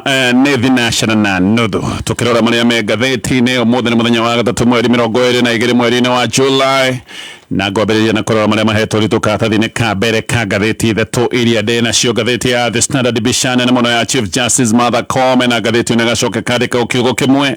Nĩ thinacara na nuthu. Tũkĩrora marĩa me ngathĩti-inĩ ũmũthĩ nĩ mũthenya wa gatatũ, mweri 22 mweri-inĩ wa July, na ngwambĩrĩria na kũrora marĩa mahetwo ũritũ karatathi-inĩ ka mbere ka ngathĩti ithatũ iria ndĩ nacio. Ngathĩti ya The Standard, mbica nene mũno ya Chief Justice Martha Koome, na ngathĩti ĩno ĩgacoka ĩkandĩka o kiugo kĩmwe,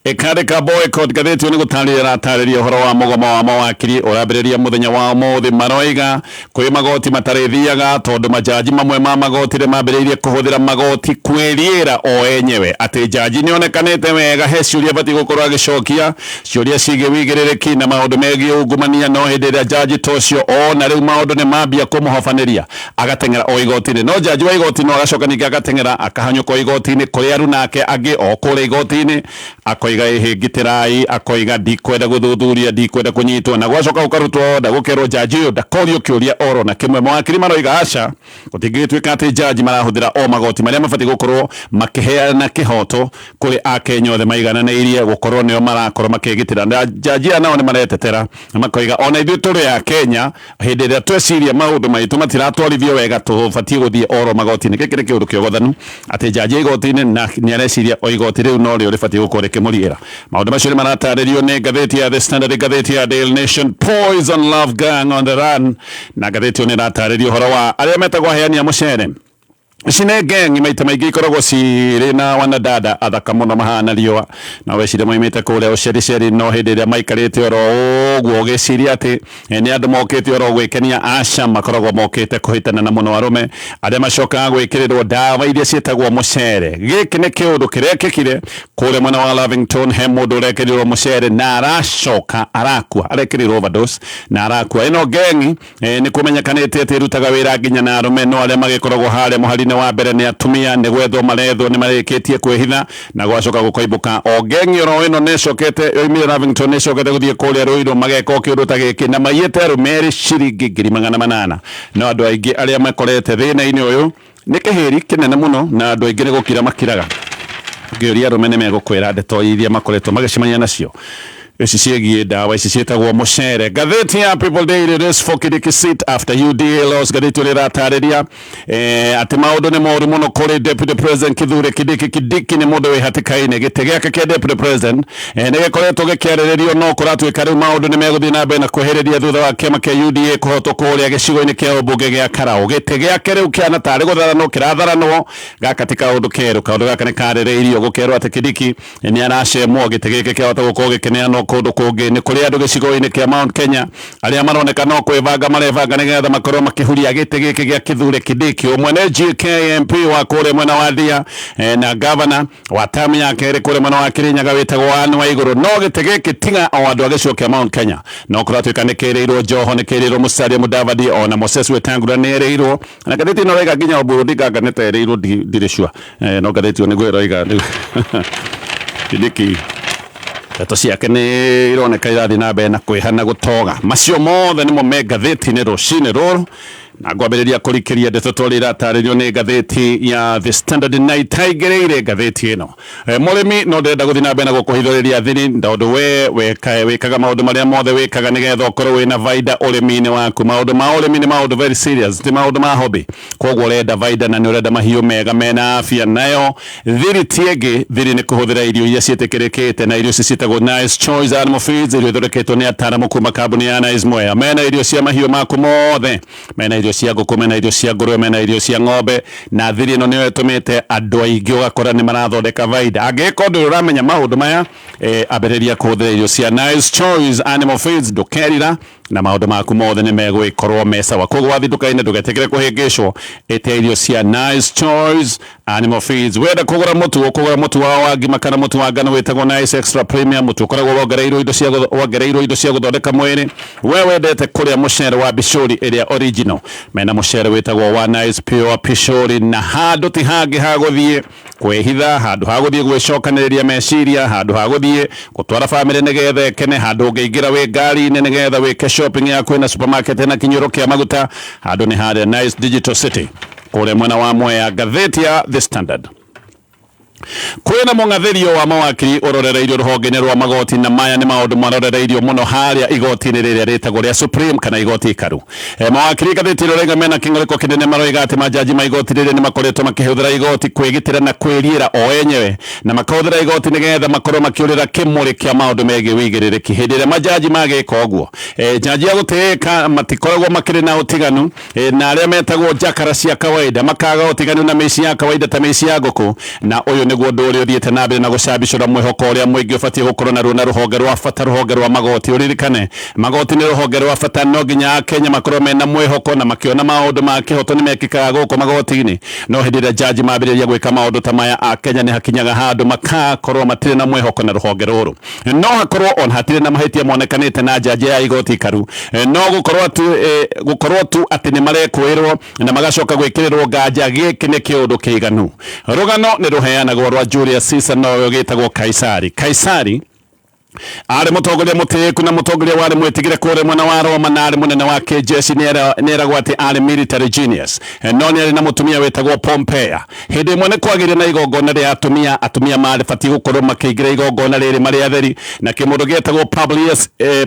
ĩkandĩka "Boycott". Ngathĩti ĩyo nĩ gũtarĩria ĩratarĩria ũhoro wa mũgomo wa mawakiri ũrambĩrĩria mũthenya wa ũmũthĩ. Maroiga kwĩ magoti matarĩthiaga tondũ majaji mamwe ma magoti nĩ mambĩrĩirie kũhũthĩra magoti kwĩriĩra o enyewe, atĩ jaji nĩ onekanĩte wega he ciũria batiĩ gũkorwo agĩcokia, ciũria ciĩgiĩ wĩigĩrĩrĩki na maũndũ megiĩ ungumania, no hĩndĩ ĩrĩa jaji ta ũcio ona rĩu maũndũ nĩ mambia kũmũhobanĩria, agateng'era o igoti-inĩ. No jaji wa igoti no agacoka ningĩ agateng'era akahanyũka o igoti-inĩ kũrĩ aruna ake angĩ o kũrĩa igoti-inĩ, akoiga, "Ĩhĩ, ngitĩrai," akoiga, "Ndikwenda gũthuthuria, ndikwenda kũnyitwo." Na gwacoka gũkarutwo order, gũkerwo jaji ũyũ ndakorio kĩũria oro na kĩmwe. Mawakiri maroiga aca, gũtingĩgĩtuĩka atĩ jaji marahũthĩra o magoti marĩa mabatiĩ gũkorwo makĩheana kĩhoto kũrĩ Akenya othe maigananĩirie gũkorwo nĩo marakorwo makĩgitĩra. Na jaji aya nao nĩ maretetera na makoiga, "Ona ithuĩ tũrĩ a Kenya, hĩndĩ ĩrĩa tweciria maũndũ maitũ matiratwarithio wega, tũbatiĩ gũthiĩ oro magoti-inĩ." Gĩkĩ nĩ kĩũndũ kĩogothanu atĩ jaji e igoti-inĩ na nĩ areciria o igoti rĩu norĩo rĩbatiĩ gũkorwo rĩkĩmũriĩra. Maũndũ macio nĩ maratarĩrio nĩ ngathĩti ya The Standard. Ngathĩti ya Daily Nation, "Poison Love Gang on the Run", na ngathĩti ĩyo nĩ ĩratarĩria ũhoro wa arĩa metagwo aheani a mũcere. Ici nĩ gang maita maingĩ ikoragwo cirĩ na wanadada athaka mũno mahana riũa, na weciria maumĩte kũrĩa ũcericeri, no hĩndĩ ĩrĩa maikarĩte oro ũguo ũgĩciria atĩ nĩ andũ mokĩte oro gwĩkenia, aca, makoragwo mokĩte kũhĩtana na mũno arũme arĩa macokaga gwĩkĩrĩrwo ndawa iria ciĩtagwo mũcere. Gĩkĩ nĩ kĩũndũ kĩrekĩkire kũrĩa mwena wa Lavington. He mũndũ ũrekĩrirwo mũcere na aracoka arakua, arekĩrirwo overdose na arakua. Ĩno gang nĩ kũmenyekanĩte atĩ ĩrutaga wĩra nginya na arũme, no arĩa magĩkoragwo harĩa mũhari-inĩ wa mbere nĩ atumia. Nĩ gwethwo marethwo, nĩ marĩkĩtie kwĩhitha na gwacoka gũkoimbũka o gang oro ĩno nĩ ĩcokete yoimire Lavington, nĩ ĩcokete gũthiĩ kũrĩa Ruiru, mageka o kĩũndũ ta gĩkĩ na maiyĩte arũme erĩ ciringi 800,000. No andũ aingĩ arĩa makorete thĩna-inĩ ũyũ nĩ kĩhĩri kĩnene mũno, na andũ aingĩ nĩ gũkira makiraga. Ngĩũria arũme nĩ megũkwĩra ndeto iria makoretwo magĩcemania nacio ici ciĩgiĩ ndawa ici ciĩtagwo mũcere. Ngathĩti ya People Daily, "Race for Kindiki seat after UDA loss". Ngathĩti ĩrĩa ĩratarĩria atĩ maũndũ nĩ moru mũno kũrĩ Deputy President Kithure Kindiki. Kindiki nĩ mũndũ wĩ hatĩka-inĩ. Gĩtĩ gĩake kĩa Deputy President nĩ gĩkoretwo gĩkĩarĩrĩrio, no kũratuĩka rĩu maũndũ nĩ megũthiĩ na mbere na kwĩhĩrĩria thutha wa kĩama kĩa UDA kũhotwo kũrĩa gĩcigo-inĩ kĩa ũmbunge gĩa Karau. Gĩtĩ gĩake rĩu kĩana tarĩ gũtharanwo kĩratharanwo. Gaka ti kaũndũ kerũ, kaũndũ gaka nĩ karĩrĩirio, gũkerwo atĩ Kindiki nĩ aracemwo, gĩtĩ gĩkĩ kĩahota gũkorwo gĩkĩneanwo kũndũ kũngĩ. Nĩ kũrĩ andũ gĩcigo-inĩ kĩa Mount Kenya arĩa maroneka no kwĩbanga marebanga nĩgetha makorwo makĩhuria gĩtĩ gĩkĩ gĩa Kithure Kindiki. Ũmwe nĩ GK MP wa kũrĩa mwena wa Ndia na governor wa tamu ya kerĩ kũrĩa mwena wa Kirinyaga wĩtagwo Anne Waigũrũ. No gĩtĩ gĩkĩ tiga o andũ a gĩcigo kĩa Mount Kenya, no kũratuĩka nĩ kĩrĩirwo Joho, nĩ kĩrĩirwo Musalia Mudavadi, ona Moses Wetangula nĩ erĩirwo, na ngathĩti ĩno ĩroiga nginya Oburu Odinga anga nĩ ta erĩirwo, ndirĩ sure, no ngathĩti ĩyo nĩguo ĩroiga. Rĩu Kindiki ndeto ciake nĩ ironeka irathiĩ na mbere na kwĩha na gũtoga. Macio mothe nĩmo me ngathĩti-inĩ rũcinĩ rũrũ, na ngwambĩrĩria kũrikĩria ndeto twarĩ iratarĩrio nĩ ngathĩti ya The Standard na itaingĩrĩire ngathĩti ĩno. Mũrĩmi, no ndĩrenda gũthiĩ na mbere na gũkũhithũrĩria thiri, tondũ we wĩkaga maũndũ marĩa mothe wĩkaga nĩgetha ũkorwo wĩna baida ũrĩmi-inĩ waku. Maũndũ ma ũrĩmi nĩ maũndũ very serious, ti maũndũ ma hobby. Koguo ũrenda baida na nĩ ũrenda mahiũ mega mena afya, nayo thiri ti ĩngĩ, thiri nĩ kũhũthĩra irio iria ciĩtĩkĩrĩkĩte, na irio ici ciĩtagwo Nice Choice Animal Feeds, irio ithondeketwo nĩ ataaramu kuma kambuni ya Nice Mwea. Mena irio cia mahiũ maku mothe, mena irio cia ngũkũ, mena irio cia ngũrwe, mena irio cia ng'ombe, na thiri ĩno nĩyo ĩtũmĩte andũ aingĩ ũgakora nĩ marathondeka baida. Angĩgĩkorwo ndũrĩ ũramenya maũndũ maya, ambĩrĩria kũhũthĩra irio cia Nice Choice Animal Feeds, ndũkerira na maũndũ maku mothe nĩ megũgĩkorwo me sawa. Koguo wathiĩ nduka-inĩ ndũgetĩkĩre kũhĩngĩcwo, ĩtia irio cia Nice Choice Animal Feeds. Wenda kũgũra mũtu, ũkũgũra mũtu wao wa ngima kana mũtu wa ngano wĩtagwo Nice Extra Premium, mũtu ũkoragwo wongereirwo indo cia gũthondeka mwĩrĩ. We wendete kũrĩa mũcere wa Pishori ĩrĩa original, mena mũcere wĩtagwo wa Nice Pure Pishori, na handũ ti hangĩ ha gũthiĩ kwĩhitha, handũ ha gũthiĩ gwĩcokanĩrĩria meciria, handũ ha gũthiĩ gũtwara bamĩrĩ nĩgetha ĩkene, handũ ũngĩingĩra wĩ ngari-inĩ nĩgetha wĩke shopping yaku ĩna supermarket ĩna kinyũrũ kĩa maguta, handũ nĩ harĩa Nice Digital City kũrĩa mwena wa Mwea. Ngathĩti ya The Standard. Kwĩna mũng'athĩrio wa mawakiri ũrorereirio rũhonge-inĩ rwa magoti, na maya nĩ maũndũ marorereirio mũno harĩa igoti-inĩ rĩrĩa rĩtagwo rĩa Supreme kana igoti ikaru. Mawakiri ngathĩti ĩno raiga mena kĩng'ũrĩko kĩnene, maroiga atĩ majaji ma igoti rĩrĩ nĩ makoretwo makĩhũthĩra igoti kwĩgitĩra na kwĩriĩra o enyewe, na makahũthĩra igoti nĩgetha makorwo makĩũrĩra kĩmũrĩ kĩa maũndũ megiĩ wĩigĩrĩrĩki. Hĩndĩ ĩrĩa majaji magĩka ũguo, jaji a gũtĩĩka matikoragwo makĩrĩ na ũtiganu na arĩa metagwo njakara cia kawaida, makaga ũtiganu na mĩici ya kawaida ta mĩici ya ngũkũ. Na ũyũ nĩguo ũndũ ũrĩa ũthiĩte na mbere na gũcambicũra mwĩhoko ũrĩa mũingĩ ũbatiĩ gũkorwo naruo na rũhonge rwa bata, rũhonge rwa magoti. Ũririkane magoti nĩ rũhonge rwa bata, no nginya Akenya makorwo mena mwĩhoko na makĩona maũndũ ma kĩhoto nĩ mekĩkaga gũkũ magoti-inĩ. No hĩndĩ ĩrĩa jaji mambĩrĩria gwĩka maũndũ ta maya, Akenya nĩ hakinyaga handũ makakorwo matirĩ na mwĩhoko na rũhonge rũrũ. No hakorwo ona hatirĩ na mahĩtia monekanĩte na jaji ya igoti ikaru, no gũkorwo tu atĩ nĩ marekũĩrwo na magacoka gwĩkĩrĩrwo nganja, gĩkĩ nĩ kĩũndũ kĩiganu. Rũgano nĩ rũheanagwo rwa Julius Caesar, nowe ũgĩtagwo Kaisari. Kaisari arĩ mũtongoria mũtĩĩku na mũtongoria warĩ mwĩtigĩre kũrĩa mwena wa Roma, na arĩ mũnene wa kĩjeshi. Nĩeragwo atĩ arĩ military genius, no nĩ arĩ na mũtumia wĩtagwo Pompea. Hĩndĩ ĩmwe nĩ kwagĩire na igongona rĩa atumia. Atumia marĩ batiĩ gũkorwo makĩingĩra igongona rĩrĩ marĩ atheri, na kĩmũndũ gĩetagwo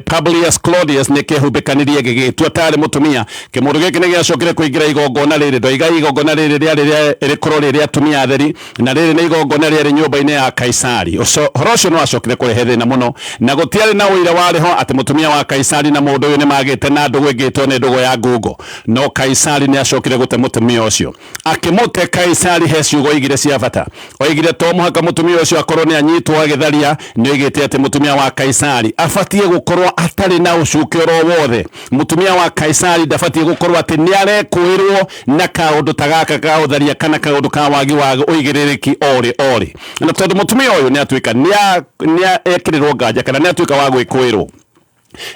Publius Claudius nĩ kĩehumbĩkanirie gĩgĩtua tarĩ mũtumia. Kĩmũndũ gĩkĩ nĩ gĩacokire kũingĩra igongona rĩrĩ. Ndoiga igongona rĩrĩ rĩarĩ rĩkorwo rĩ rĩa atumia atheri, na rĩrĩ nĩ igongona rĩarĩ nyũmba-inĩ ya Kaisari. Ũhoro ũcio nĩ wacokire kũrehe thĩna mũno, na gũtiarĩ na ũira warĩ ho atĩ mũtumia wa Kaisari na mũndũ ũyũ nĩ magĩte na ndũgũ ĩngĩtwo nĩ ndũgũ ya ngungo. No Kaisari nĩ acokire gũte mũtumia ũcio. Akĩmũte Kaisari he ciugo oigire cia bata. Oigire to mũhaka mũtumia ũcio akorwo nĩ anyitwo agĩtharia. Nĩ oigĩte atĩ mũtumia wa Kaisari abatiĩ gũkorwo atarĩ na ũcuke oro wothe. Mũtumia wa Kaisari ndabatiĩ gũkorwo atĩ nĩ arekũĩrwo na kaũndũ ta gaka ka ũtharia kana kaũndũ ka wagi wa ũigĩrĩrĩki orĩ orĩ. Na tondũ mũtumia ũyũ nĩ atuĩka nĩ ekĩrĩrwo nganja kana nĩ atuĩka wa gwĩkũĩrwo,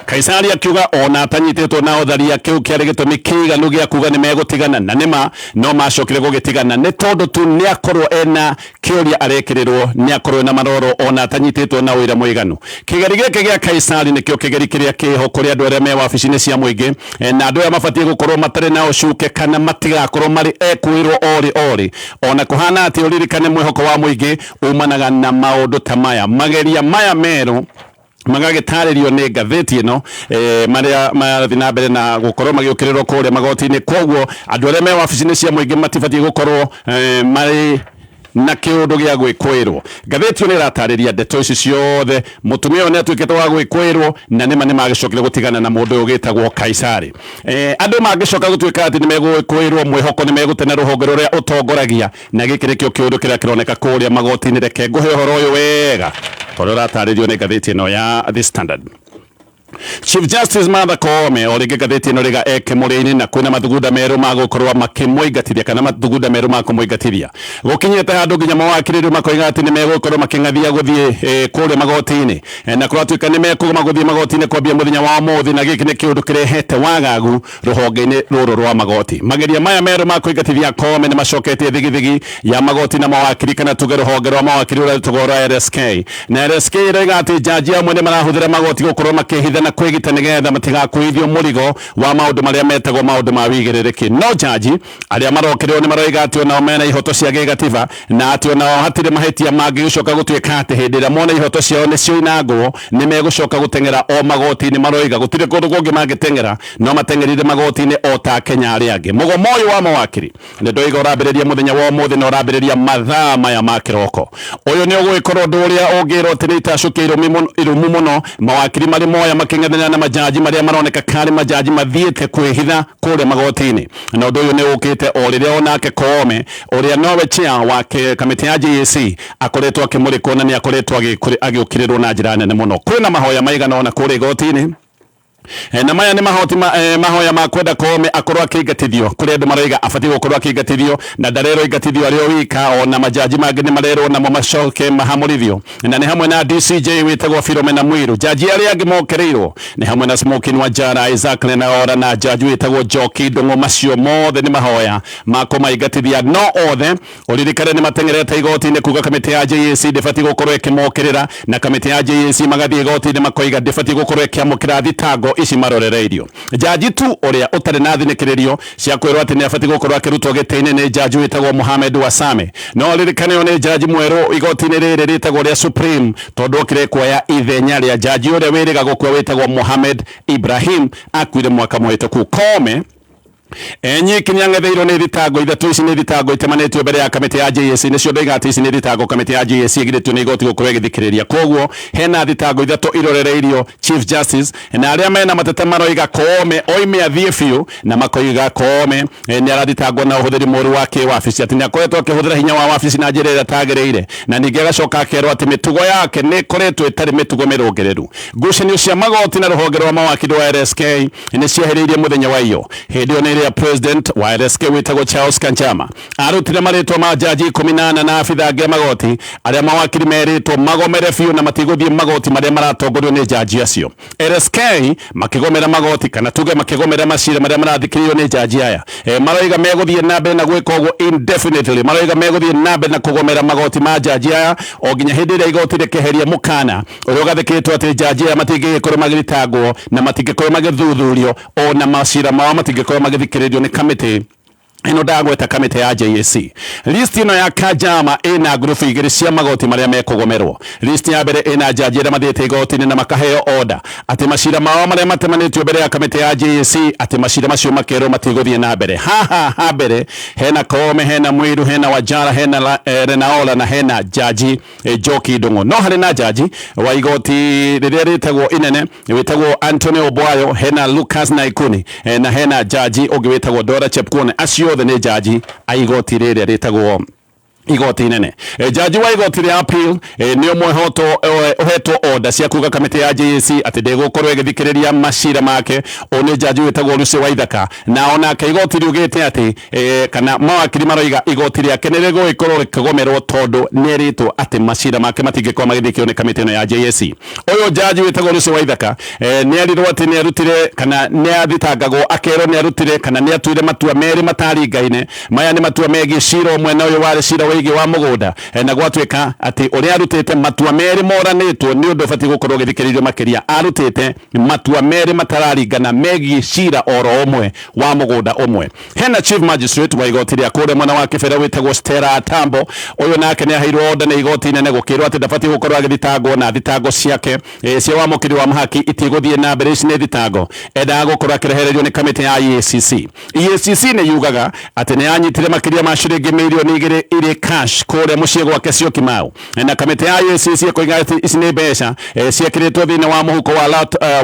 Kaisari akiuga ona atanyitĩtwo na ũtharia, kĩu kĩarĩ gĩtũmi kĩiganu gĩa kuga nĩ megũtigana. Na nĩma no macokire gũgĩtigana nĩ tondũ tu nĩ akorwo ena kĩũria arekĩrĩrwo, nĩ akorwo ena maroro ona atanyitĩtwo na ũira mũiganu. Kĩgeri gĩkĩ gĩa Kaisari nĩkĩo kĩgeri kĩrĩa kĩho kũrĩ andũ arĩa me wabici-inĩ cia mũingĩ, na andũ aya mabatiĩ gũkorwo matarĩ na ũcuke kana matigakorwo marĩ ekũĩrwo orĩ orĩ. Ona kũhana atĩ, ũririkane mwĩhoko wa mũingĩ umanaga na maũndũ ta maya. Mageria maya merũ magagĩtarĩrio nĩ ngathĩti ĩno, marĩa marathiĩ na mbere na gũkorwo magĩũkĩrĩrwo kũrĩa magoti-inĩ. Koguo andũ arĩa me wabici-inĩ cia mũingĩ matibatiĩ gũkorwo marĩ na kĩũndũ gĩa gwĩkũĩrwo. Ngathĩti ĩyo nĩ ĩratarĩria ndeto ici ciothe. Mũtumia ũyũ nĩ atuĩkĩte wa gwĩkũĩrwo, na nĩma nĩ magĩcokire gũtigana na mũndũ ũyũ ũgĩtagwo Kaisari. Andũ mangĩcoka gũtuĩka atĩ nĩ megwĩkũĩrwo, mwĩhoko nĩ megũte na rũhonge rũrĩa ũtongoragia, na gĩkĩ nĩkĩo kĩũndũ kĩrĩa kĩroneka kũrĩa magoti-inĩ. Reke ngũhe ũhoro ũyũ wega tondũ ũratarĩrio nĩ ngathĩti ĩno ya The Standard. Chief Justice Martha Koome o rĩngĩ ngathĩti ĩno rĩga eke mũrĩ-inĩ, na kwĩna mathugunda merũ ma gũkorwo makĩmũingatithia kana mathugunda merũ ma kũmũingatithia. Gũkinyĩte handũ nginya mawakiri rĩu makoiga atĩ nĩ megũkorwo makĩng'athia gũthiĩ kũrĩa magoti-inĩ, na kũratuĩka nĩ mekũgoma gũthiĩ magoti-inĩ kwambia mũthenya wa ũmũthĩ, na gĩkĩ nĩ kĩũndũ kĩrehete wagagu rũhonge-inĩ rũrũ rwa magoti. Mageria maya merũ ma kũingatithia Koome nĩ macoketie thigithigi ya magoti na mawakiri, kana tuge rũhonge rwa mawakiri rũrĩa rwĩtagwo rwa LSK. Na LSK ĩroiga atĩ jaji amwe nĩ marahũthĩra magoti gũkorwo makĩhitha na kwĩgita nĩgetha matigakuithio mũrigo wa maũndũ marĩa metagwo maũndũ ma wĩigĩrĩrĩki. No jaji arĩa marokĩrĩrwo nĩ maroiga atĩ onao mena ihoto cia gĩgatiba, na atĩ onao hatirĩ mahĩtia mangĩgĩcoka gũtuĩka atĩ hĩndĩ ĩrĩa mona ihoto ciao nĩ cioinangwo nĩ megũcoka gũteng'era o magoti-inĩ. Maroiga gũtirĩ kũndũ kũngĩ mangĩteng'era, no mateng'erire magoti-inĩ o ta Kenya arĩa angĩ. Mũgomo ũyũ wa mawakiri nĩ ndoiga ũrambĩrĩria mũthenya wa ũmũthĩ na ũrambĩrĩria mathaa maya ma kĩroko. Ũyũ nĩ ũgũgĩkorwo ũndũ ũrĩa ũngĩrwo atĩ nĩ itacũkia irũmu mũno, mawakiri marĩ moya makĩng'ethanĩra na majaji marĩa maroneka karĩ majaji mathiĩte kwĩhitha kũrĩa magoti-inĩ. Na ũndũ ũyũ nĩ ũkĩte o rĩrĩa onake Koome ũrĩa nowe chair wa kamĩtĩ ya JSC akoretwo akĩmũrĩkwo na nĩ akoretwo agĩũkĩrĩrwo na njĩra nene mũno. Kwĩna mahoya maigana ũna kũrĩa igoti-inĩ, na maya nĩ mahoti mahoya ma kwenda Koome akorwo akĩingatithio. Kũrĩ andũ maroiga abatiĩ gũkorwo akĩingatithio, na ndarerwo ingatithio arĩ o wika, ona majaji mangĩ nĩ marerwo namo macoke mahamũrithio, na nĩ hamwe na DCJ wĩtagwo Philomena Mwiru. Jaji arĩa angĩ mokereirwo nĩ hamwe na Smokin Wanjara, Isaac Lenaora na jaji wĩtagwo Njoki Ndung'u. Macio mothe nĩ mahoya ma kũmaingatithia, no othe ũririkane nĩ mateng'erete igoti-inĩ kuga kamĩtĩ ya JSC ndĩbatiĩ gũkorwo ĩkĩmokĩrĩra, na kamĩtĩ ya JSC magathiĩ igoti-inĩ makoiga ndĩbatiĩ gũkorwo ĩkĩamũkĩra thitango. ici marorereirio. Jaji tu ũrĩa ũtarĩ na thinĩkĩrĩrio cia kwĩrwo atĩ nĩ abatiĩ gũkorwo akĩrutwo gĩtĩ-inĩ nĩ jaji wĩtagwo Mohamed Wasame. No ririkane ũyũ nĩ jaji mwerũ igoti-inĩ rĩrĩ rĩtagwo rĩa Supreme, tondũ okire kuoya ithenya rĩa jaji ũrĩa wĩrĩga gũkua wĩtagwo Mohamed Ibrahim, akuire mwaka mũhĩtũku. Koome enyiki nĩ ang'etheirwo nĩ thitango ithatũ. Ici nĩ thitango itemanĩtio mbere ya kamĩtĩ ya JSC. Nĩcio ndoiga atĩ ici nĩ thitango kamĩtĩ ya JSC ĩgirĩtio nĩ igoti gũkorwo ĩgĩthikĩrĩria. Koguo hena thitango ithatũ irorereirio Chief Justice, na arĩa mena mateta maroiga Koome oime athiĩ biũ, na makoiga Koome nĩ arathitangwo na ũhũthĩri mũru wa kĩwabici, atĩ nĩ akoretwo akĩhũthĩra hinya wa wabici na njĩra ĩrĩa ĩtagĩrĩire, na ningĩ agacoka akerwo atĩ mĩtugo yake nĩ ĩkoretwo ĩtarĩ mĩtugo mĩrũngĩrĩru. Ngucanio cia magoti na rũhonge rwa mawakiri wa LSK nĩ cieheririe mũthenya wa iyo. Hĩndĩ ĩyo nĩ ĩrĩa president wa LSK wĩtagwo Charles Kanchama arutire marĩtwa ma jaji 14 na abitha angĩ a magoti arĩa mawakiri merĩtwo magomere biũ na matigũthiĩ magoti marĩa maratongorio nĩ jaji acio. LSK makĩgomera magoti, kana tuge makĩgomera macira marĩa marathikĩrĩrio nĩ jaji aya. Maroiga megũthiĩ na mbere na gwĩka ũguo indefinitely. Maroiga megũthiĩ na mbere na kũgomera magoti ma jaji aya o nginya hĩndĩ ĩrĩa igoti rĩkeheria mũkana ũrĩa ũgathĩkĩtwo atĩ jaji aya matingĩgĩkorwo magĩthitangwo na matingĩkorwo magĩthuthurio, ona macira mao matingĩkorwo magĩthikĩrĩrio nĩ kamĩtĩ ĩno ndagweta, kamĩtĩ ya JSC. List ĩno ya Kanjama ĩna ngurubu igĩrĩ cia magoti marĩa mekũgomerwo. List ya mbere ĩna jaji arĩa mathiĩte igoti-inĩ na makaheo order atĩ macira mao marĩa matemanĩtio mbere ya kamĩtĩ ya JSC, atĩ macira macio makerwo matigũthiĩ na mbere. Haha ha mbere hena Koome, hena Mwiru, hena Wanjara, hena Lenaola na hena jaji Njoki Ndung'u. No harĩ na jaji wa igoti rĩrĩa rĩtagwo inene wĩtagwo Anthony Obwayo, hena Lucas Naikuni, na hena jaji ũngĩ wĩtagwo Dora Chepkwony. Acio othe nĩ jaji a igoti rĩrĩa rĩtagwo igoti inene. Jaji wa igoti rĩa appeal nĩ ũmwe ũhetwo order cia kuga kamĩtĩ ya JSC atĩ ndĩgũkorwo ĩgĩthikĩrĩria macira make. Ũyũ nĩ jaji wĩtagwo Lucy Waithaka, na onake igoti riugĩte atĩ kana mawakiri maroiga igoti rĩake nĩ rĩgũgĩkorwo rĩkĩgomerwo, tondũ nĩ erĩtwo atĩ macira make matingĩkorwo magĩthikĩrĩrio nĩ kamĩtĩ ĩno ya JSC. Ũyũ jaji wĩtagwo Lucy Waithaka nĩ erirwo atĩ nĩ arutire, kana nĩ athitangagwo akerwo nĩ arutire, kana nĩ atuire matua merĩ mataringaine. Maya nĩ matua megiĩ cira ũmwe, na ũyũ warĩ cira wĩgiĩ wa mũgũnda, na gwatuĩka atĩ ũrĩa arutĩte matua merĩ moranĩtwo nĩ ũndũ ũbatiĩ gũkorwo ũgĩthikĩrĩrio makĩria. Arutĩte matua merĩ matararingana megiĩ cira oro ũmwe wa mũgũnda ũmwe. Hena chief magistrate wa igoti rĩa kũrĩa mwena wa Kibera wĩtagwo Stella Atambo. Ũyũ nake nĩ aheirwo order nĩ igoti inene gũkĩrwo atĩ ndabatiĩ gũkorwo agĩthitangwo, na thitango ciake cia wamũkĩri wa mahaki itigũthiĩ na mbere. Ici nĩ thitango endaga gũkorwo akĩrehererio nĩ kamĩtĩ ya EACC. EACC nĩ yugaga atĩ nĩ yanyitire makĩria ma ciringi 2 mirioni irĩ cash kũrĩa mũciĩ gwake Syokimau, na kamĩtĩ ya EACC ĩkoiga atĩ ici nĩ mbeca ciĩkĩrĩtwo thĩinĩ wa mũhuko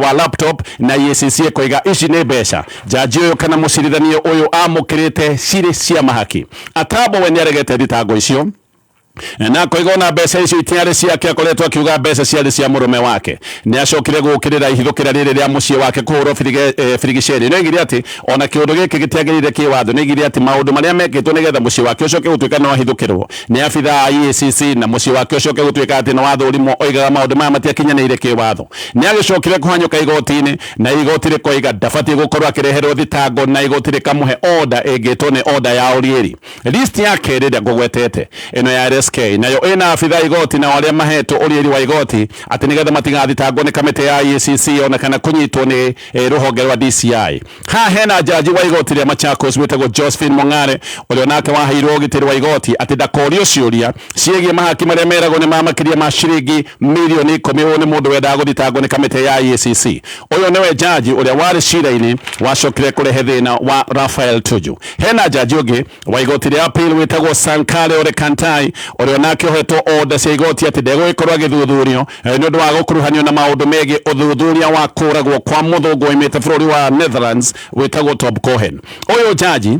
wa laptop, na EACC ĩkoiga ici nĩ mbeca jaji ũyũ kana mũcirithania ũyũ amũkĩrĩte cirĩ cia mahaki. Atambo we nĩ aregete thitango icio na akoiga ona mbeca icio itiarĩ ciake. Akoretwo akiuga mbeca ciarĩ cia mũrũme wake. Nĩ acokire gũkĩrĩra ihithũkĩra rĩrĩ rĩa mũciĩ wake kũhũrwo birigiceni. Nĩ oigire atĩ ona kĩũndũ gĩkĩ gĩtiagĩrĩire kĩwatho. Nĩ oigire atĩ maũndũ marĩa mekĩtwo nĩgetha mũciĩ wake ũcoke gũtuĩka nĩ wahithũkĩrwo nĩ abithaa a EACC na mũciĩ wake ũcoke gũtuĩka atĩ nĩ wathũrimwo, oigaga maũndũ maya matiakinyanĩire kĩwatho. Nĩ agĩcokire kũhanyũka igoti-inĩ, na igoti rĩkoiga ndabatiĩ gũkorwo akĩreherwo thitango, na igoti rĩkamũhe order ĩngĩtwo nĩ order ya ũriĩri. List ya kerĩ ĩrĩa ngũgwetete, ĩno ya LSK, nayo ĩna abithaa igoti nao arĩa mahetwo ũriĩri wa igoti atĩ nĩgetha matigathitangwo nĩ kamĩtĩ ya EACC ona kana kũnyitwo nĩ rũhonge rwa DCI. Haha hena jaji wa igoti rĩa Machakos wĩtagwo Josephine Mong'are, ũrĩa onake waheirwo ũgitĩri wa igoti atĩ ndakorio ciũria ciĩgiĩ mahaki marĩa meragwo nĩ ma makĩria ma ciringi 10 mirioni. Ũyũ nĩ mũndũ wendaga gũthitangwo nĩ kamĩtĩ ya EACC. Ũyũ nĩwe jaji ũrĩa warĩ cira-inĩ wacokire kũrehe thĩna wa Raphael Tuju. Hena jaji ũngĩ wa igoti rĩa appeal wĩtagwo Sankale Ole Kantai, ũrĩa onake ũhetwo order cia igoti atĩ ndegũgĩkorwo agĩthuthurio nĩ ũndũ wa gũkuruhanio na maũndũ megiĩ ũthuthuria wa kũragwo kwa mũthũngũ waimĩte bũrũri wa Netherlands wĩtagwo Tob Cohen. Ũyũ jaji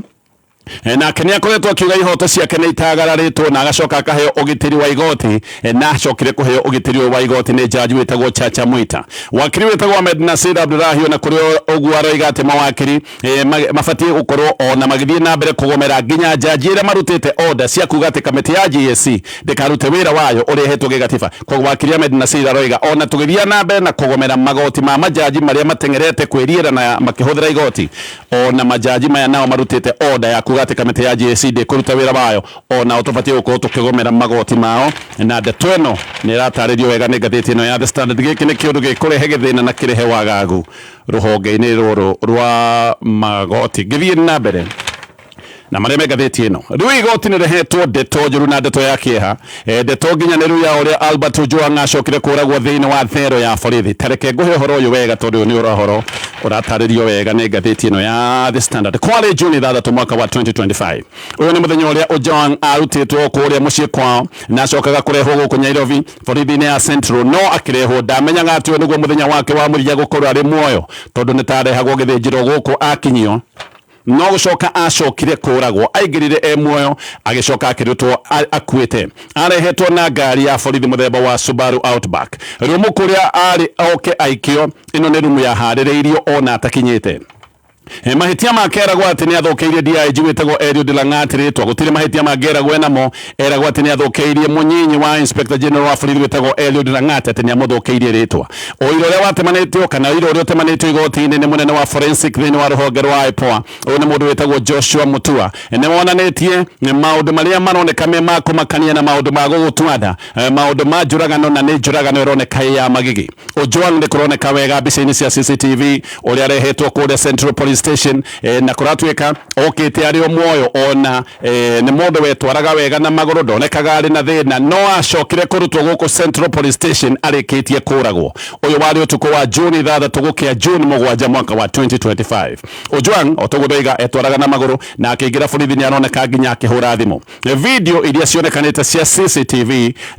nake nĩ akoretwo akiuga ihoto ciake nĩ itagararĩtwo, na agacoka akaheo ũgitĩri wa igoti, na acokire kũheo ũgitĩri ũyũ wa igoti nĩ jaji wĩtagwo Chacha Mwita. Wakiri wĩtagwo Ahmed Nasir Abdullahi ona kũrĩ ũguo aroiga atĩ mawakiri mabatiĩ gũkorwo ona magĩthiĩ na mbere kũgomera nginya jaji ĩrĩa marutĩte order cia kuga atĩ kamĩtĩ ya JSC ndĩkarute wĩra wayo ũrĩa ĩhetwo gĩgatiba. Koguo wakiri Ahmed Nasir aroiga ona tũgĩthiĩ na mbere na kũgomera magoti ma majaji marĩa mateng'erete kwĩriĩra na makĩhũthĩra igoti, ona majaji maya nao marutĩte order ya kuga Kuga atĩ kamĩtĩ ya JSC ndĩkũruta wĩra wayo, onao tũbatiĩ gũkorwo tũkĩgomera magoti mao, na ndeto ĩno nĩ ĩratarĩrio wega nĩ ngathĩti ĩno ya The Standard. Gĩkĩ nĩ kĩũndũ gĩkũrehe gĩthĩna na kĩrehe wagagu rũhonge-inĩ rũrũ rwa magoti. Ngĩthiĩ na mbere na marĩa me ngathĩti ĩno, rĩu igoti nĩ rĩhetwo ndeto njũru na ndeto ya kĩeha, ndeto nginyanĩru ya ũrĩa Albert Ojwang acokire kũragwo thĩinĩ wa thero ya borithi. Ta reke ngũhe ũhoro ũyũ wega, tondũ ũyũ nĩ ũhoro ũratarĩrio wega nĩ ngathĩti ĩno ya The Standard. Kwarĩ Juni 6 mwaka wa 2025. Ũyũ nĩ mũthenya ũrĩa Ojwang arutĩtwo kũrĩa mũciĩ kwao na acokaga kũrehwo gũkũ Nairobi borithi-inĩ ya Central, no akĩrehwo ndamenyaga atĩ ũyũ nĩguo mũthenya wake wa mũthia gũkorwo arĩ muoyo, tondũ nĩ tarehagwo gĩthĩnjĩro gũkũ akinyio, no gũcoka acokire kũragwo. Aingĩrire e muoyo, agĩcoka akĩrutwo akuĩte. Arehetwo na ngari ya borithi mũthemba wa Subaru Outback. Rumu kũrĩa arĩ oke aikio, ĩno nĩ rumu yaharĩrĩirio ona atakinyĩte. Mahĩtia make eragwo atĩ nĩ athũkĩirie DIG wĩtagwo Eliud Lang'at rĩtwa. Gũtirĩ mahĩtia mangĩ eragwo enamo. Eragwo atĩ nĩ athũkĩirie mũnyinyi wa Inspector General wa borithi wĩtagwo Eliud Lang'at, atĩ nĩ amũthũkĩirie rĩtwa. Ũira ũrĩa watemanĩtio, kana ũira ũrĩa ũtemanĩtio igoti-inĩ nĩ mũnene wa forensic thĩinĩ wa rũhonge rwa IPOA, ũyũ nĩ mũndũ wĩtagwo Joshua Mutua, nĩ wonanĩtie maũndũ marĩa maroneka me ma kũmakania na maũndũ ma gũgũtua nda, maũndũ ma njũragano, na nĩ njũragano ĩroneka ĩ ya magigi. Ojwang nĩ kũroneka wega mbica-inĩ cia CCTV ũrĩa arehetwo kũrĩa Central Police Station, na kũratuĩka okĩte arĩ o muoyo, ona nĩ mũndũ wetwaraga wega na magũrũ, ndonekaga arĩ na thĩna, no acokire kũrutwo gũkũ Central Police Station arĩkĩtie kũragwo. Ũyũ warĩ ũtukũ wa Juni 6 gũkĩa Juni 7 mwaka wa 2025. Ojwang, o toguo ndoiga, etwaraga na magũrũ, na akĩingĩra borithi nĩ aroneka nginya akĩhũra thimũ. Video iria cionekanĩte cia CCTV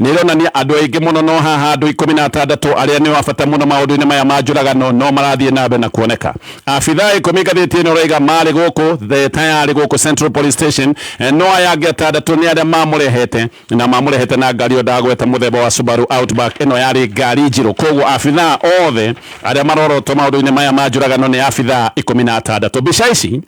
nĩ ironania andũ aingĩ mũno, no haha andũ 16 arĩa nĩ a bata mũno maũndũ-inĩ maya ma njũragano no marathiĩ na mbere na kuoneka. Abithaa 10, ngathĩti ĩno ĩroiga, marĩ gũkũ the tayarĩ gũkũ Central Police Station, no aya angĩ atandatũ nĩ arĩa mamũrehete, na mamũrehete na ngari ĩyo ndagweta, mũthemba wa Subaru Outback. Ĩno yarĩ ngari njirũ. Koguo abithaa othe arĩa marorotwo maũndũ-inĩ maya ma njũragano nĩ abithaa 16. Mbica ici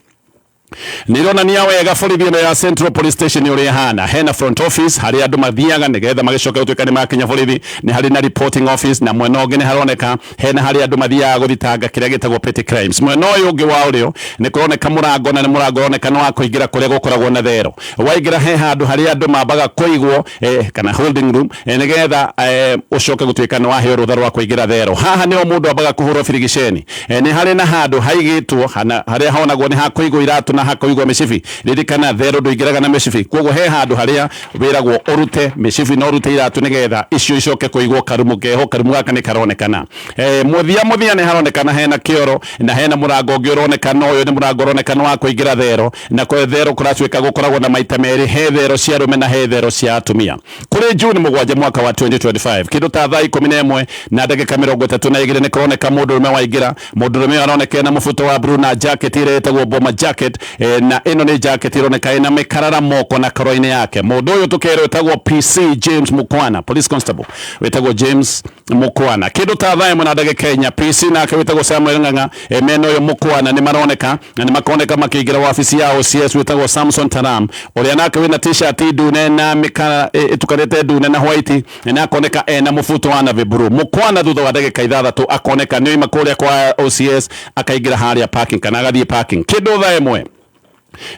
nĩ ironania wega borithi ĩno ya Central Police Station ũrĩa ĩhana. Hena front office harĩa andũ mathiaga nĩgetha magĩcoke gũtuĩka nĩ makinya borithi. Nĩ harĩ na reporting office, na mwena ũngĩ nĩ haroneka hena harĩa andũ mathiaga gũthitanga kĩrĩa gĩtagwo petty crimes. Mwena ũyũ ũngĩ wa ũrĩo nĩ kũroneka mũrango, na nĩ mũrango ũroneka nĩ wa kũingĩra kũrĩa gũkoragwo na thero. Waingĩra he handũ harĩa andũ mambaga kũigwo, kana holding room, nĩgetha ũcoke gũtuĩka nĩ waheo rũtha rwa kũingĩra thero. Haha nĩho mũndũ ambaga kũhũrwo birigiceni. Nĩ harĩ na handũ haigĩtwo harĩa honagwo nĩ hakũigwo iratũ na hakũigwo mĩcibi. Ririkana, thero ndũingĩraga na mĩcibi, koguo he handũ harĩa wĩragwo ũrute mĩcibi na ũrute iratũ, nĩgetha icio icoke kũigwo karumu keho. Karumu gaka nĩ karonekana. Mũthia mũthia nĩ haronekana hena kĩoro, na hena mũrango ũngĩ ũronekana. Ũyũ nĩ mũrango ũronekana wa kũingĩra thero, na kwa thero kũratuĩka gũkoragwo na maita merĩ, he thero cia arũme na he thero cia atumia. Kũrĩ Juni 7 mwaka wa 2025, kĩndũ ta thaa 11 na ndagĩka 32, nĩ kũroneka mũndũrũme waingĩra. Mũndũrũme ũyũ aroneka ena mũbuto wa blue na jacket ĩrĩa ĩtagwo bomber jacket, na ĩno nĩ jacket ĩroneka ĩna mĩkarara moko na koro-inĩ yake. Mũndũ ũyũ tũkerwo ĩtagwo PC James Mukwana, police constable wĩtagwo James Mukwana. Kĩndũ ta thaa 1 na ndagĩka 4, PC nake wĩtagwo Samuel Ng'ang'a, mena ũyũ Mukwana nĩ maroneka, na nĩ makoneka makĩingĩra wabici ya OCS wĩtagwo Samson Taram, ũrĩa nake wĩna t-shirt ndune na mĩkara ĩtukanĩte ndune na white, na akoneka ena mũbuto wa navy blue. Mukwana thutha wa ndagĩka 6 akoneka nĩ oima kũrĩa kwa OCS, akaingĩra harĩa parking, kana agathiĩ parking. Kĩndũ thaa 1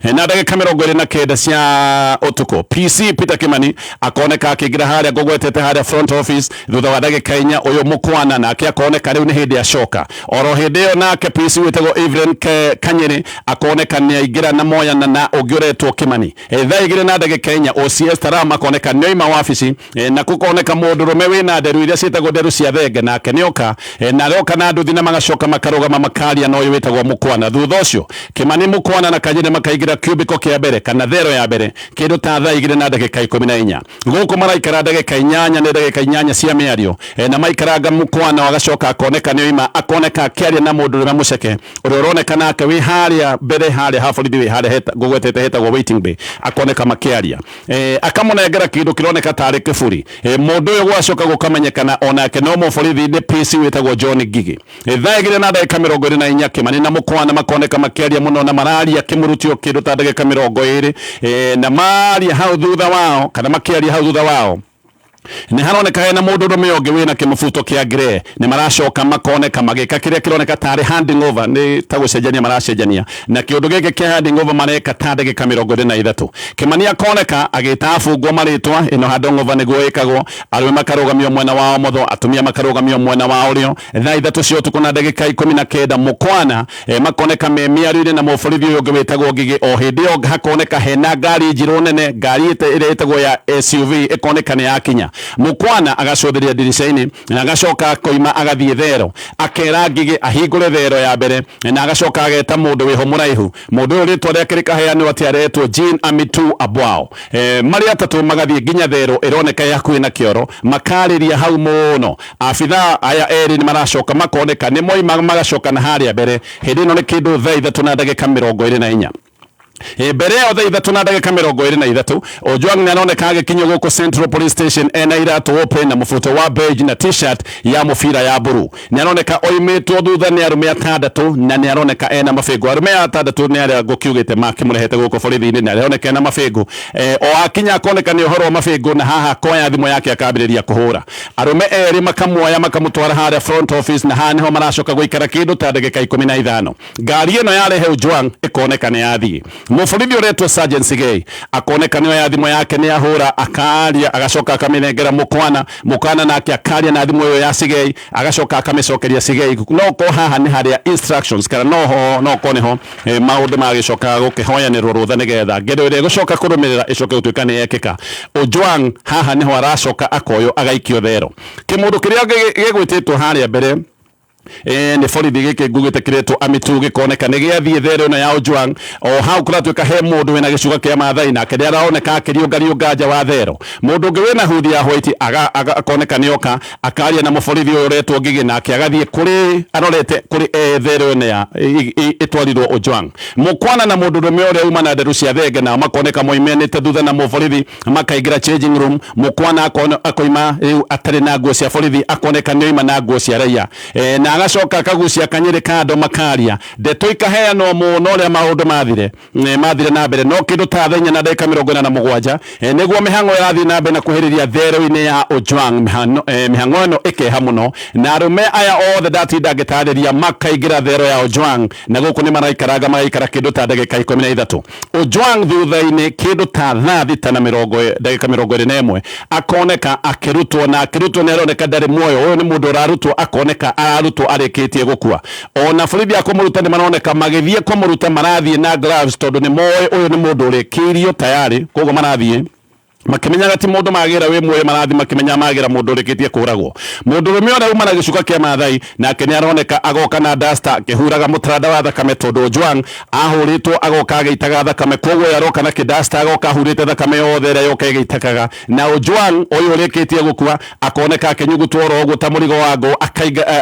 na ndagĩka 29 cia ũtukũ, PC Peter Kimani akoneka akĩingĩra harĩa ngũgwetete, harĩa front office. Thutha wa ndagĩka 4, ũyũ Mukwana nake akoneka rĩu nĩ hĩndĩ acoka. Oro hĩndĩ ĩyo nake PC wĩtagwo Evelyn Kanyĩrĩ akoneka nĩ aingĩra na moyana na ũngĩ ũretwo Kimani. Thaa 2 na ndagĩka 4, OCS Taram akoneka nĩ oima wabici, na gũkoneka mũndũrũme wĩna nderu iria ciĩtagwo nderu cia thenge, nake nĩoka, na aroka na nduthi, na magacoka makarũgama makaria na ũyũ wĩtagwo Mukwana. Thutha ũcio Kimani, Mukwana na Kanyĩrĩ makaingĩra cubicle kĩa mbere, kana thero ya mbere, kĩndũ ta thaa 2 na ndagĩka 14. Gũkũ maraikara ndagĩka 8, nĩ ndagĩka 8 cia mĩario, na maikaranga, Mukwana agacoka akoneka nĩ oima, akoneka akĩaria na mũndũrũme mũceke ũrĩa ũroneka nake wĩ harĩa mbere, harĩa ha borithi, wĩ harĩa ngũgwetete hetagwo waiting bay. Akoneka makĩaria, akamũnengera kĩndũ kĩroneka tarĩ kĩburi. Mũndũ ũyũ gwacoka gũkamenyekana onake no mũborithi, nĩ PC wĩtagwo John Ngigi. Thaa 2 na ndagĩka 24, Kimani na Mukwana makoneka makĩaria mũno, na mararia kĩmũrutio kĩndũ ta ndagĩka 20, na maria hau thutha wao, kana makĩaria hau thutha wao. Nĩ haroneka hena mũndũ ũrũme ũngĩ wĩna kĩmũbuto kĩa grey. Nĩ maracoka makoneka magĩka kĩrĩa kĩroneka tarĩ handing over, nĩ ta gũcenjania maracenjania, na kĩũndũ gĩkĩ kĩa handing over mareka ta ndagĩka 23. Kĩmani akoneka agĩta abungwo marĩtwa, ĩno handing over nĩguo ĩkagwo, arũme makarũgamio mwena wa ũmotho, atumia makarũgamio mwena wa ũrĩo. Thaa 3 cia ũtukũ na ndagĩka 19, Mũkwana makoneka me mĩario-inĩ na mũborithi ũyũ ũngĩ wĩtagwo Ngigĩ. O hĩndĩ ĩyo hakoneka hena ngari njirũ nene, ngari ĩrĩa ĩtagwo ya SUV ĩkoneka nĩ yakinya. Mũkwana agacũthĩrĩria ndirica-inĩ na agacoka akoima agathiĩ thero, akera Ngigĩ ahingũre thero ya mbere, na agacoka ageta mũndũ wĩho mũraihu. Mũndũ ũyũ rĩtwa rĩake rĩkaheanwo atĩ aretwo Jean Amitu Abwao. Marĩ atatũ magathiĩ nginya thero ĩroneka ĩ hakuhĩ na kĩoro, makarĩria hau mũno. Abithaa aya erĩ nĩ maracoka makoneka nĩ moima magacoka na harĩa mbere. Hĩndĩ ĩno nĩ kĩndũ thaa 3 na ndagĩka 24. Mbere ĩyo thaa 3 na ndagĩka 23, Ojwang nĩ aroneka agĩkinyio gũkũ Central Police Station ena iratũ open na mũbuto wa beige na t-shirt ya mũbira ya mburu. Nĩ aroneka oimĩtwo thutha nĩ arũme atandatũ na nĩ aroneka ena mabĩngũ. Arũme aya atandatũ nĩ arĩa ngũkiugĩte makĩmũrehete gũkũ borithi-inĩ, na aroneka ena mabĩngũ. O akinya akoneka nĩ ũhoro wa mabĩngũ, na haha akoya thimũ yake akambĩrĩria kũhũra. Arũme erĩ makamuoya makamũtwara harĩa front office, na haha nĩho maracoka gũikara kĩndũ ta ndagĩka 15. Ngari ĩno yarehe Ojwang ĩkoneka nĩ yathiĩ. Mũborithi ũretwo Sergeant Sigei akoneka nĩ oya thimũ yake nĩ ahũra, akaria, agacoka akamĩnengera Mũkwana. Mũkwana nake akaria na thimũ ĩyo ya Sigei, agacoka akamĩcokeria Sigei. No ko haha nĩ harĩa instructions, kana no ho no ko nĩho maũndũ magĩcoka gũkĩhoyanĩrwo rũtha nĩgetha ngero ĩrĩa ĩgũcoka kũrũmĩrĩra ĩcoke gũtuĩka nĩ yekĩka. Ojwang haha nĩho aracoka akoywo agaikio thero. Kĩmũndũ kĩrĩa gĩgwĩtĩtwo harĩa mbere nĩ borithi gĩkĩ ngugĩte kĩretwo Amitu gĩkoneka nĩ gĩathiĩ thero ĩno ya Ojwang. O hau kũratuĩka he mũndũ wĩna gĩcuga kĩa Maathai, nake nĩ aroneka akĩriũngariũnga nja wa thero. Mũndũ ũngĩ wĩna huthi ya white akoneka nĩ oka akaria na mũborithi ũyũ ũretwo Ngigĩ, nake agathiĩ kũrĩ arorete kũrĩ thero ĩno ya ĩtwarirwo Ojwang. Mũkwana na mũndũ ũrũme ũrĩa uma na nderu cia thenge nao makoneka moimanĩte thutha na mũborithi makaingĩra changing room. Mũkwana akoima rĩu atarĩ na nguo cia borithi, akoneka nĩ oima na nguo cia raia, na agacoka akagucia kanyĩrĩ kando makaria. Ndeto ikaheanwo mũno ũrĩa maũndũ mathire na mbere, no kĩndũ ta thaa 4 na ndagĩka 47 nĩguo mĩhang'o ĩrathiĩ na mbere na kuhĩrĩria thero-inĩ ya Ojwang. Mĩhang'o ĩno ĩkeha mũno, na arũme aya othe ndatinda ngĩtarĩria makaingĩra thero ya Ojwang, na gũkũ nĩ maraikaranga magaikara kĩndũ ta ndagĩka 13. Ojwang thutha-inĩ kĩndũ ta thaa 6 na ndagĩka 21 akoneka akĩrutwo, na akĩrutwo nĩ aroneka ndarĩ muoyo. Ũyũ nĩ mũndũ ũrarutwo, akoneka ararutwo arĩkĩtie gũkua. Ona borithi a kũmũruta nĩ maroneka magĩthiĩ kũmũruta, marathiĩ na gloves tondũ nĩ moĩ ũyũ nĩ mũndũ ũrĩkĩirio tayari, koguo marathiĩ makĩmenyaga ti mũndũ magĩra wĩ muoyo, marathiĩ makĩmenyaga magĩra mũndũ ũrĩkĩtie kũragwo. Mũndũ ũrũme ũrĩa uma na gĩcuka kĩa Maathai nake nĩ aroneka agoka na duster akĩhuraga mũtaranda wa thakame, tondũ Ojwang ahũrĩtwo agoka agĩitaga thakame, koguo ũyũ aroka na kĩduster agoka ahurĩte thakame yothe ĩrĩa yoka ĩgĩitakaga. Na Ojwang ũyũ ũrĩkĩtie gũkua akoneka akĩnyugutwo oro ũguo ta mũrigo wa ngũ,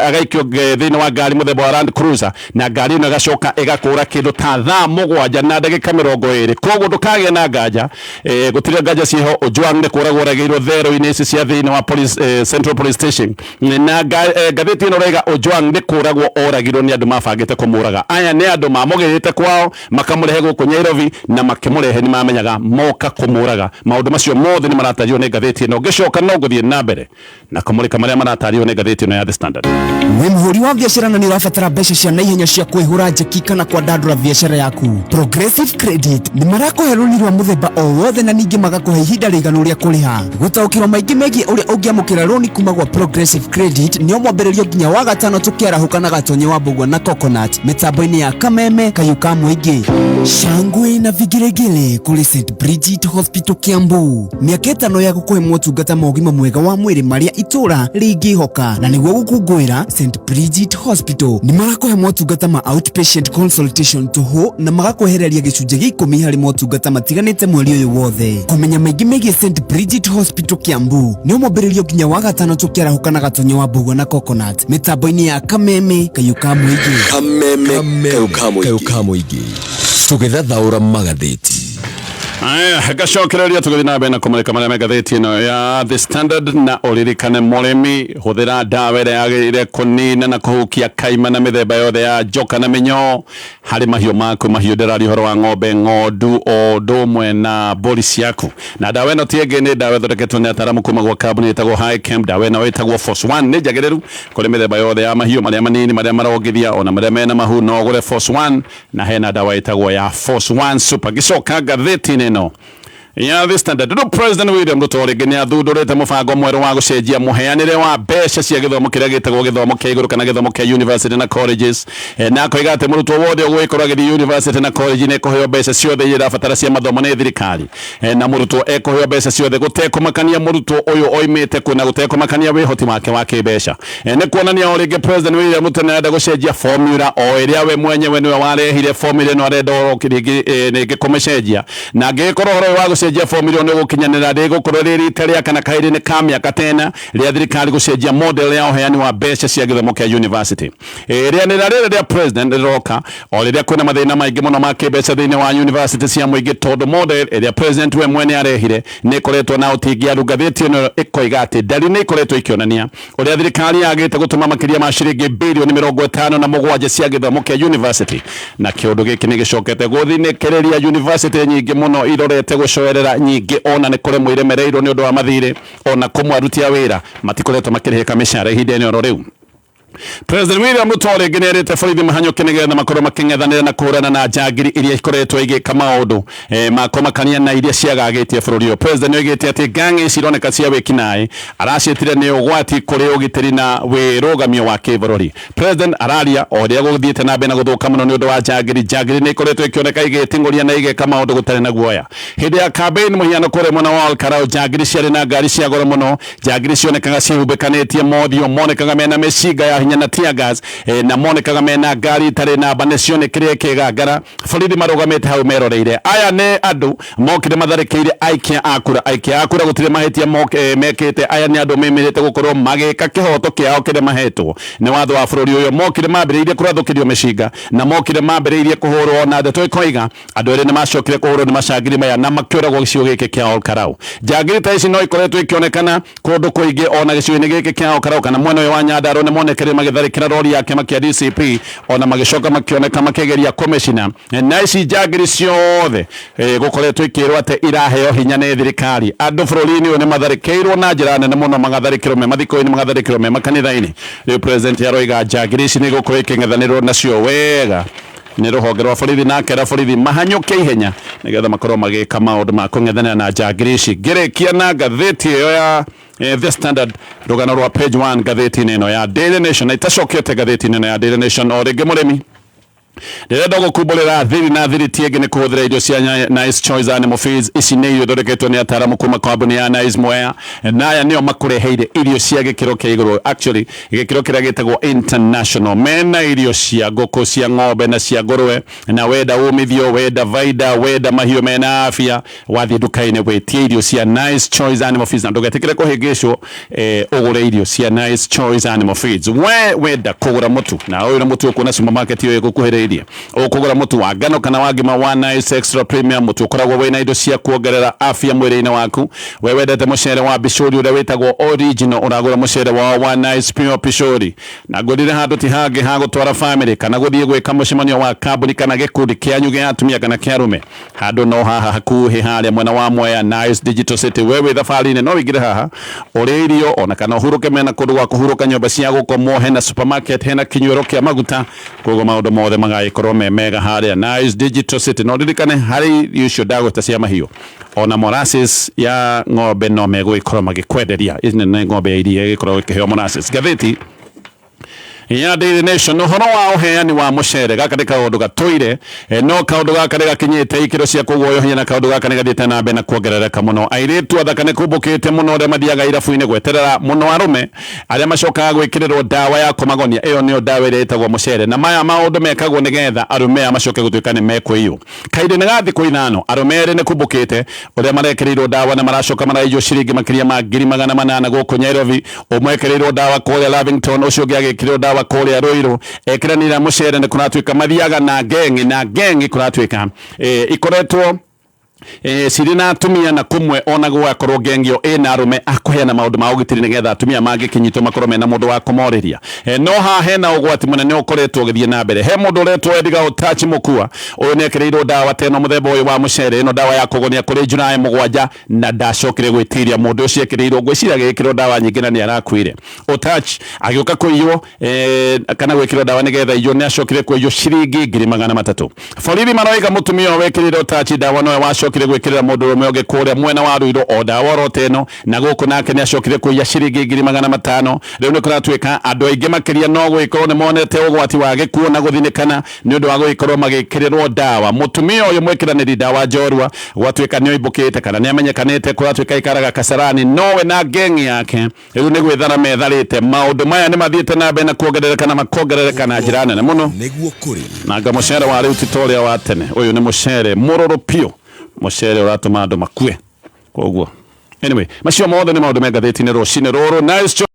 agaikio thĩinĩ wa ngari mũthemba wa Land Cruiser, na ngari ĩno ĩgacoka ĩgakũra kĩndũ ta thaa 7 na ndagĩka 20. Koguo ndũkagĩe na nganja, gũtirĩ nganja ciĩho, Ojwang nĩ kũragwo oragĩirwo thero-inĩ ici cia thĩinĩ wa Central Police Station. Na ngathĩti ĩno ĩrauga Ojwang nĩ kũragwo oragirwo nĩ andũ mabangĩte kũmũraga. Aya nĩ andũ mamũgĩrĩte kwao makamũrehe gũkũ Nairobi, na makĩmũrehe nĩ mamenyaga moka kũmũraga. Maũndũ macio mothe nĩ maratario nĩ ngathĩti ĩno. Ngĩcoka no ngũthiĩ na mbere na kũmũrĩka marĩa maratario nĩ ngathĩti ĩno ya The Standard. Wĩ mũhũri wa biacara na nĩ ũrabatara mbeca cia naihenya cia kwĩhũra njeki kana kwandandũra biacara yaku, Progressive Credit nĩ marakũhe rũni rwa mũthemba o wothe na ningĩ magakũhe ihinda rĩiganu rĩa kũrĩha. Gũtaũkĩrwo maingĩ megiĩ ũrĩa ũngĩamũkĩra rũni kuma gwa Progressive Credit nĩ o mwambĩrĩrio nginya wa gatano tũkĩarahũka na Gatonye wa Mbũgua na Coconut mĩtambo-inĩ ya Kameme Kayũ ka Mũingĩ. Shangwe na vigelegele kũrĩ St Bridget Hospital Kiambu. Mĩaka 5 ya gũkũhe motungata ma ũgima mwega wa mwĩrĩ marĩa itũra rĩngĩhoka, na nĩguo gũkũngũĩra St Bridget Hospital nĩ marakũhe motungata ma outpatient consultation tũhũ na magakwehereria gĩcunjĩ gĩa 10 harĩ motungata matiganĩte mweri ũyũ wothe. Kũmenya maingĩ megiĩ St Bridget Hospital Kiambu nĩ mwambĩrĩrio nginya wa gatano tũkĩarahũka na Gatonye wa Mbũgua na Coconut mĩtambo-inĩ ya Kameme Kayũ ka Mũingĩ. Kameme Kayũ ka Mũingĩ. Tũgĩthathaũra magathĩti. Aya, ngacokereria tũgĩthiĩ na mbere na kũmũrĩka marĩa me ngathĩti ĩno ya The Standard. Na ũririkane mũrĩmi, hũthĩra ndawa ĩrĩa yagĩrĩire kũnina na kũhukia kaima na mĩthemba yothe ya njoka na mĩnyoo harĩ mahiũ maku. Mahiũ ndĩraria ũhoro wa ng'ombe, ng'ondu, o ũndũ ũmwe na mbũri ciaku. Na ndawa ĩno ti ĩngĩ, nĩ ndawa ĩthondeketwo nĩ ataaramu kuma gwa kambuni ĩtagwo High Chem. Ndawa ĩno ĩtagwo Force One, nĩ njagĩrĩru kũrĩ mĩthemba yothe ya mahiũ, marĩa manini, marĩa marongithia, ona marĩa mena mahu, no ũgũre Force One. Na hena ndawa ĩtagwo ya Force One Super. Ngĩcoka ngathĩti-inĩ ĩno ya The Standard, rĩu President William Ruto rĩngĩ nĩ athundũrĩte mũbango mwerũ wa gũcenjia mũheanĩre wa mbeca cia gĩthomo kĩrĩa gĩtagwo gĩthomo kĩa igũrũ kana gĩthomo kĩa university na colleges. Na akoiga atĩ mũrutwo wothe ũgũgĩkorwo agĩthiĩ university na college nĩ ekũheo mbeca ciothe iria irabatara cia mathomo nĩ thirikari. Na mũrutwo ekũheo mbeca ciothe gũtekũmakania mũrutwo ũyũ oimĩte kũ na gũtekũmakania wĩhoti wake wa kĩmbeca. Nĩ kuonania o rĩngĩ President William Ruto nĩ arenda gũcenjia formula o ĩrĩa we mwenyewe nĩwe warehire formula ĩno, arenda o rĩngĩ rĩngĩ kũmĩcenjia. Na angĩgĩkorwo ũhoro ũyũ wa gũcenjia formula nĩ ũgũkinyanĩra, rĩgũkorwo rĩ rita rĩa kana kaĩrĩ-inĩ ka mĩaka tena rĩa thirikari gũcenjia model ya ũheani wa mbeca cia gĩthomo kĩa university. Rĩanĩrĩra rĩrĩ rĩa president rĩroka o rĩrĩa kwĩna mathĩna maingĩ mũno ma kĩmbeca thĩinĩ wa university cia mũingĩ, tondũ model ĩrĩa president we mwene arehire nĩ ĩkoretwo na ũtingiaru. Ngathĩti ĩno ĩkoiga atĩ ndari nĩ ikoretwo ikĩonania ũrĩa thirikari yagĩte gũtũma makĩria ma ciringi birioni 57 cia gĩthomo kĩa university, na kĩũndũ gĩkĩ nĩ gĩcokete gũthinĩkĩrĩria university nyingĩ mũno irorete gũcoerera nyingĩ, ona nĩ kũremwo iremereirwo nĩ ũndũ wa mathirĩ, ona kũmwe aruti a wĩra matikoretwo makĩrĩhĩka mĩcara ihinda-inĩ oro rĩu. President William Ruto rĩngĩ nĩ erĩte borithi mahanyũke nĩgetha makorwo makĩng'ethanĩra na kũhũrana na njangiri iria ikoretwo igĩka maũndũ makũmakania na iria ciagagĩtie bũrũri ũyũ. President nĩ oigĩte atĩ gang ici ironeka cia wĩkinaĩ araciĩtire nĩ ũgwati kũrĩ ũgitĩri na wĩrũgamio wa kĩbũrũri. President araria o rĩrĩa gũthiĩte na mbere na gũthũka mũno nĩ ũndũ wa njangiri. Njangiri nĩ ikoretwo ikĩoneka igĩting'ũria na igĩka maũndũ gũtarĩ na guoya. Hĩndĩ ya campaign mũhiano kũrĩa mwena wa Olkarau, njangiri ciarĩ na ngari cia goro mũno, njangiri cionekaga cihumbĩkanĩtie mothiũ, monekaga mena mĩcinga ya hinya na tear gas, na monekaga mena ngari itarĩ namba, nĩ cionekire ikĩgangara borithi marũgamĩte hau meroreire. Aya nĩ andũ mokire matharĩkĩire aikia a kura. Aikia a kura gũtirĩ mahĩtia mekĩte. Aya nĩ andũ memĩrĩte gũkorwo magĩka kĩhoto kĩao kĩrĩa mahetwo nĩ watho wa bũrũri ũyũ. Mokire mambĩrĩirie kũrathũkĩrio mĩcinga na mokire mambĩrĩirie kũhũrwo, na ndeto ĩkoiga andũ erĩ nĩ macokire kũhũrwo nĩ macangiri maya na makĩũragwo gĩcigo gĩkĩ kĩa Olkarau. Njangiri ta ici no ikoretwo ikĩonekana kũndũ kũingĩ, ona gĩcigo-inĩ gĩkĩ kĩa Olkarau kana mwena ũyũ wa Nyandarua nĩ monekire magĩtharĩkĩra rori ya kĩama kĩa DCP, ona magĩcoka makĩoneka makĩgeria kũmĩcina. Na ici njangiri ciothe gũkoretwo ikĩrwo atĩ iraheo hinya nĩ thirikari. Andũ bũrũri-inĩ ũyũ nĩ matharĩkĩirwo na njĩra nene mũno, magatharĩkĩrwo me mathiko-inĩ, magatharĩkĩrwo me makanitha-inĩ. Rĩu president aroiga njangiri ici nĩ igũkorwo ikĩng'ethanĩrwo nacio wega nĩ rũhonge rwa borithi, na akera borithi mahanyũke ihenya nĩgetha makorwo magĩka maũndũ ma kũng'ethanĩra na njangiri ici. Ngĩrĩkia na ngathĩti ĩyo ya The Standard, rũgano rwa page 1 ngathĩti-inĩ ĩno ya Daily Nation, na itacokete ngathĩti-inĩ ĩno ya Daily Nation, o rĩngĩ mũrĩmi ndĩrenda gũkumbũrĩra thiri na thiri ti ĩngĩ nĩ kũhũthĩra irio cia Nice Choice Animal Feeds. Ici nĩ irio ithondeketwo nĩ ataaramu kuma kambuni ya Nice Mwea, na aya nĩo makũreheire irio cia gĩkĩro kĩa igũrũ, actually gĩkĩro kĩrĩa gĩtagwo international. Mena irio cia ngũkũ, cia ng'ombe na cia ngũrwe. Na wenda umithio, wenda vaida, wenda mahiũ mena afya, wathiĩ nduka-inĩ wĩtie irio cia Nice Choice Animal Feeds, na ndũgetĩkĩre kũhĩngĩcwo, ũgũre irio cia Nice Choice Animal Feeds. We wenda kũgũra mũtu, na ũyũ nĩ mũtu ũkuona supermarket ĩyo ĩgũkuhĩrĩirie, ũkũgũra mũtu wa ngano kana wa ngima wa Nice Extra Premium, mũtu ũkoragwo wĩna indo cia kuongerera afya mwĩrĩ-inĩ waku. We wendete mũcere wa bicũri ũrĩa wĩtagwo original, ũragũra mũcere wao wa Nice Pure Pishori. Na ngwĩrire handũ ti hangĩ ha gũtwara family kana gũthiĩ gwĩka mũcemanio wa kambuni kana gĩkundi kĩanyu gĩa atumia kana kĩa arũme, handũ no haha hakuhĩ harĩa mwena wa Mwea, Nice Digital City. We wĩ thabarĩ-inĩ no wĩingĩre haha ũrĩe irio ona kana ũhurũke, mena kũndũ gwa kũhurũka, nyũmba cia gũkomwo, hena supermarket, hena kĩnyuĩro kĩa maguta, koguo maũndũ mothe magagĩkorwo me mega harĩa Nice Digital City. No ririkane harĩ irio icio ndagweta cia mahiũ, ona molasses ya ng'ombe no megũgĩkorwo magĩkwenderia. Ici nĩ ng'ombe ya iria ĩgĩkorwo ĩkĩheo molasses. Ngathĩti ya Daily Nation, ũhoro wa ũheani wa mũcere, gaka nĩ kaũndũ gatũire, no kaũndũ gaka nĩ gakinyĩte ikĩro cia kũguoyohia, na kaũndũ gaka nĩ gathiĩte na mbere na kuongerereka mũno. Airĩtu athaka nĩ kumbũkĩte mũno ũrĩa mathiaga irabu-inĩ gweterera mũno arũme arĩa macokaga gwĩkĩrĩrwo ndawa ya kũmagonia, ĩyo nĩyo ndawa ĩrĩa ĩtagwo mũcere. Na maya maũndũ mekagwo nĩgetha arũme aya macoke gũtuĩka nĩ mekũiywo. Kahinda-inĩ ga thikũ 5, arũme erĩ nĩ kumbũkĩte ũrĩa marekĩrĩirwo ndawa na maracoka maraiywo ciringi makĩria ma 800,000 gũkũ Nairobi. Ũmwe ekĩrĩirwo ndawa kũrĩa Lavington, ũcio ũngĩ agĩkĩrĩrwo ndawa kũrĩa Ruiru. Ekĩranĩra mũcere nĩ kũratuĩka mathiaga na ngengi, na ngengi kũratuĩka ikoretwo Cirĩ na atumia na kũmwe ona gwakorwo ngengio ĩna arũme akũheana maũndũ ma ũgitĩri nĩgetha atumia mangĩkĩnyitwo makorwo mena mũndũ wa kũmorĩria. No haha hena ũgwati mũnene ũkoretwo ũgĩthiĩ na mbere. He mũndũ ũretwo Edgar Otachi Mũkua, ũyũ nĩ ekĩrĩirwo ndawa ta ĩno mũthemba ũyũ wa mũcere, ĩno ndawa ya kũgonia kũrĩ Julaĩ 7 na ndacokire gwĩtiria. Mũndũ ũcio ekĩrĩirwo, ngwĩciria agĩgĩkĩrwo ndawa nyingĩ na nĩ arakuire. Otach agĩũka kũiywo kana gwĩkĩrwo ndawa nĩgetha iywo, nĩ acokire kũiywo ciringi 300,000. Borithi maroiga mũtumia ũyũ wekĩrĩire Otach ndawa nowe wacokire gwĩkĩrĩra mũndũrũme ũngĩ kũrĩa mwena wa Ruiru o ndawa oro ta ĩno, na gũkũ nake nĩ acokire kũiya ciringi 500,000. Rĩu nĩ kũratuĩka andũ aingĩ makĩria no gũgĩkorwo nĩ monete ũgwati wa gĩkuũ na gũthinĩkana nĩ ũndũ wa gũgĩkorwo magĩkĩrĩrwo ndawa. Mũtumia ũyũ mwĩkĩranĩri ndawa njorua gwatuĩka nĩ oimbũkĩte kana nĩ amenyekanĩte, kũratuĩka aikaraga Kasarani, nowe na ngengi yake rĩu nĩ gwĩthara metharĩte. Maũndũ maya nĩ mathiĩte na mbere na kuongerereka na makongerereka na njĩra nene mũno. Nĩguo kũrĩ. Nanga mũcere wa rĩu ti ta ũrĩa wa tene, ũyũ nĩ mũcere mũrũrũ piũ, mũcere ũratũma andũ makue. Koguo anyway, macio mothe nĩ maũndũ me ngathĩti-inĩ rũcinĩ rũrũ. Nice.